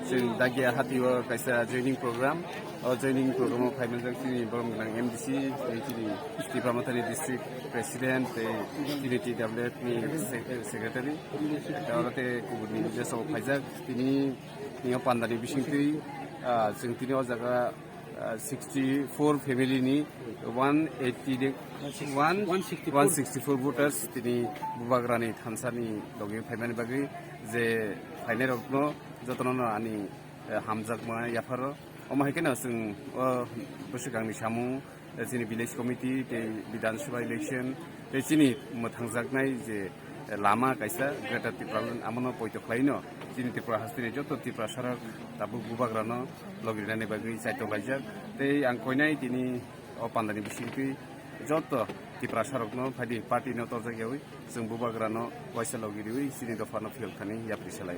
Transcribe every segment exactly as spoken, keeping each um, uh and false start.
Chwng Dagia Hati o kaisa joining program. O joining program o phaimajak chini borom gwnang M D C, tei chini Tipra Mothani district president, tei chini T W F ni se-, secretary. Oro tei kubuni jesok phaijak. Tini, tini o pandani bisingtwi, ah, chwng tini o jaga ah, sixty four family ni one eighty de, one, one sixty four. One sixty four voters tini Bubagrani thansani logi phaimani bagwi je phainai rokno jotono no ani, eh, hamjakma yapharo. Omo hai kheno chwng o bwswkangni samung, eh, chini village committee tei Bidhan Sabha election tei chini mwthangjaknai je lama kaisa Greater Tipraland, amono poito khlaino chini Tripura hasteni joto Tiprasarok tabuk Bubagrano logirinani bagwi chaitong laijak. Tei ang koinai tini o pandani bisingtwi joto Tiprasarokno phaidi party no torjak yawi chwng Bubagrano waisa logiriwi chini dophano phiyok thani yapri salai.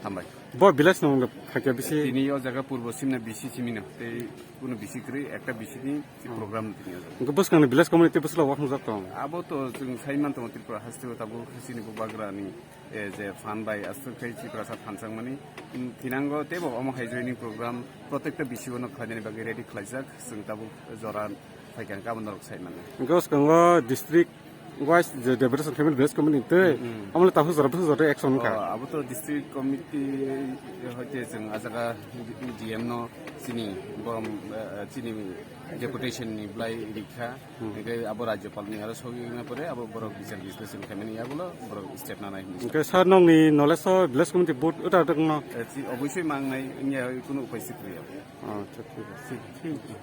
Hambai. Bo village no wngkha khe bisi? Tini o jaga purbo simna bisi simino tei kuno bisi kwrwi ekta bisi ni program tini o jaga. Hwnkhe bwskangni village committee bwswk wakhungjak tong? Abo to chwng sai man tongo Tripura haste o tabuk chini Bubagrani, eh, je phan bai aswk khai Tiprasa phanchangmani, mm, thinango teibo omo hai joining program protekta bisi o no khlainani bagwi ready khlaijak chwng tabuk jora phaikha hwnkhe abo norok sai mano. Hwnkhe bwskango district wise je deliberation khaimani village committee tei, mm, mm, amole tabuk jora bwswk jora action wngkha? Oh, abo to district committee hoite chwng a jaga D M no chini borom, eh, chini deputation ni blai rikha. Hmm. Hingke abo Rajyapal ni aro sogwi wngna pore abo borok bichar bisleshon khaimani yagulo borok step nanai hinwi. Hingke sir nongni knowledge o village committee vote uta uta wngno? Eh, chi-, obosoi mangnai wngya kunu upai si kwrwi abo. Acha, thik ase. Thik, thik.